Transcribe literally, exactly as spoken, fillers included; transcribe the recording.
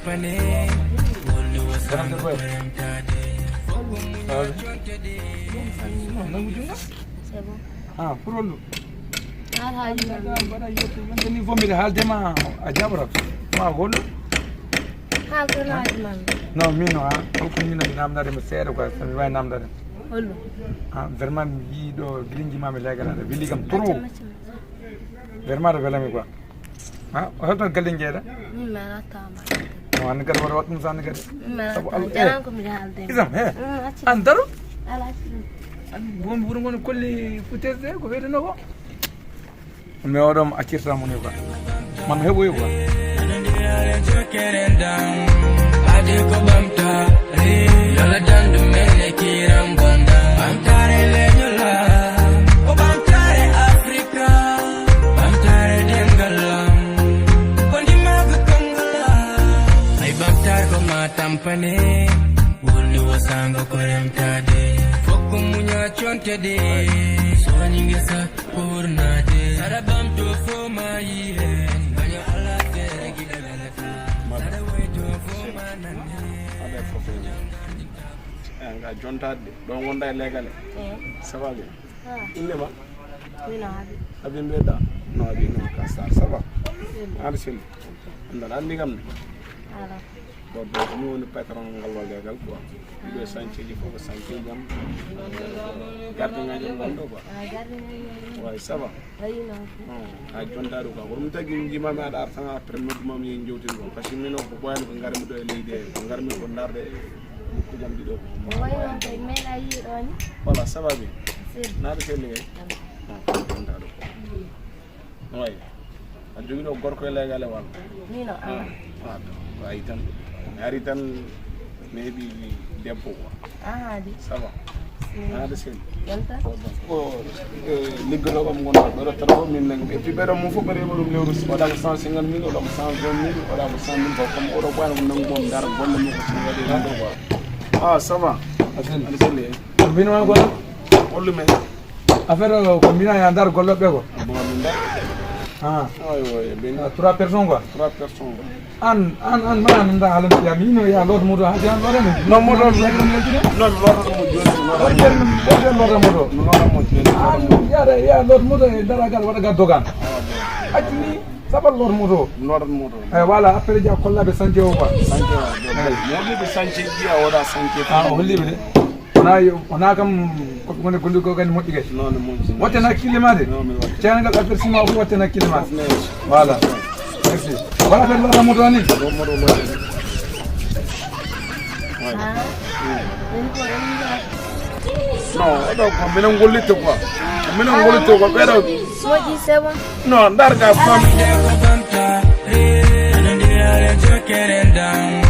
C'est bon. Ah, pour le Alhaji Mami. Mbaɗa yetto, yonde ni fof mbiɗa haalde ma a jaɓra. Ma hollo? Haal ko Alhaji Mami. Non, min o, ha, holko min mi namdade mo seeɗa quoi, so mi wawi namdade. Hollo? Ah, vraiment mi yii ɗo, bilinji ma mi legal aɗa weli kam trop. Vraiment aɗa welami quoi. Ah, o holto galle jeeɗa? Min mi ala tama. No, an kadi waɗa waɗa ɗum so an kadi. Min mi ala tama. Jalan ko mi haalde. Isam, he. An daro? Ala. An won wuro ngon kolli futerde ko weyde no ko? Mais oɗo mo accirta mo ni quoi. Man heɓoyi quoi. Ade ko ɓamtaare, yala dandu men e kiram bonda. Ɓamtaare leñola, ko ɓamtaare Afrika, ɓamtaare dengal am, ko ndimagu kongola. Ay ɓamtaare ko ma tampane, wulni wasango ko remtade. Fokko muña contede, so wani ngesa. Kurnade saɗa ɓamto fo ma yi hen, baño Allah tere giɗa welata. Saɗa wayto fo ma nande. Aɗa fof en. Eh, nga jontaade ɗo wonda e legale. Eh. Ça va bien? Ah. Inde ma? Min o Abi. Abi mbeɗa? No Abi no ka Sar, ça va? Aɗa selli? Mbeɗa anndi kam ne? Ala. Bon, donc, min woni patron ngal legal quoi. Ɗiɗo chantier ji fof ko chantier jam. Gardien jam ngal ɗo quoi. Ah, gardien jam. Ouais, ça va. Ayi non. Non, a jonta ɗo quoi. Ko ɗum tagi mi jimami aɗa artan après noddu mam yen jewtin quoi. Parce que min o ko ɓoyani ko ngarmi ɗo e leydi he. Ko ngarmi ko ndarde nokku jam ɗiɗo. Wayi non kay, min a yii ɗo ni. Voilà, ça va bien. Naɗa selli kay. Ah, jonta ɗo. Way. A jogi ɗo gorko e legale walla? Min o, ah. Ah, to, ay tan. Mi ari tan, mi heɓi debbo quoi. Ah, di. Ça va? Mm. Ah, de sel. Welcome. Ko, eh, liggoto kam ngon ɗo, ɗo tan ko min nang. Et puis ɓeɗo mo fof ɓeɗo mo ɗum lewru. Waɗa ko cent cinquante mille, waɗa ko cent vingt mille, waɗa ko cent mille, ko comme oɗo ɓwana ko nangu mom dara golle mum ko ɗum waɗi ɗum ɗo quoi. Ah, ça va? A sel. A sel. Ko mbino ma ko? Hollu men. Affaire o ko mbina ya ndar golloɓe ko. Bon, min ndar. Ah. Ay, ay, ben. Ah, trois personnes quoi. Trois personnes. An, an, an, ma an nda halan ya mi no ya lot moto ha jan lore mo. Non, moto. Non, lot mo joni. Wajen, wajen lot moto. Non, lot mo joni. An ya da ya lot moto e dara gal wada gal dogan. Acini sabal lot moto. Lot moto. Eh, voilà, après ja kolla be sanje o quoi. Sanje o. Mo bi be sanje ji a wada sanje. Ah, holli be. Wona yo, wona kam ko woni golli ko kadi moƴƴi kadi. Non, non, moƴƴi. Watte na kille ma de. Non, mi watte. Ceerngal affaire sima ko watte na kille ma. Voilà. Merci. Wala fen wala moto ni. Ah. Non, oɗo ko minen gollitte quoi. Minen gollitte ko ɓeɗo. Moƴƴi, c'est bon. Non, darga fam. Ande ko banta, eh, ande ala jokere ndam.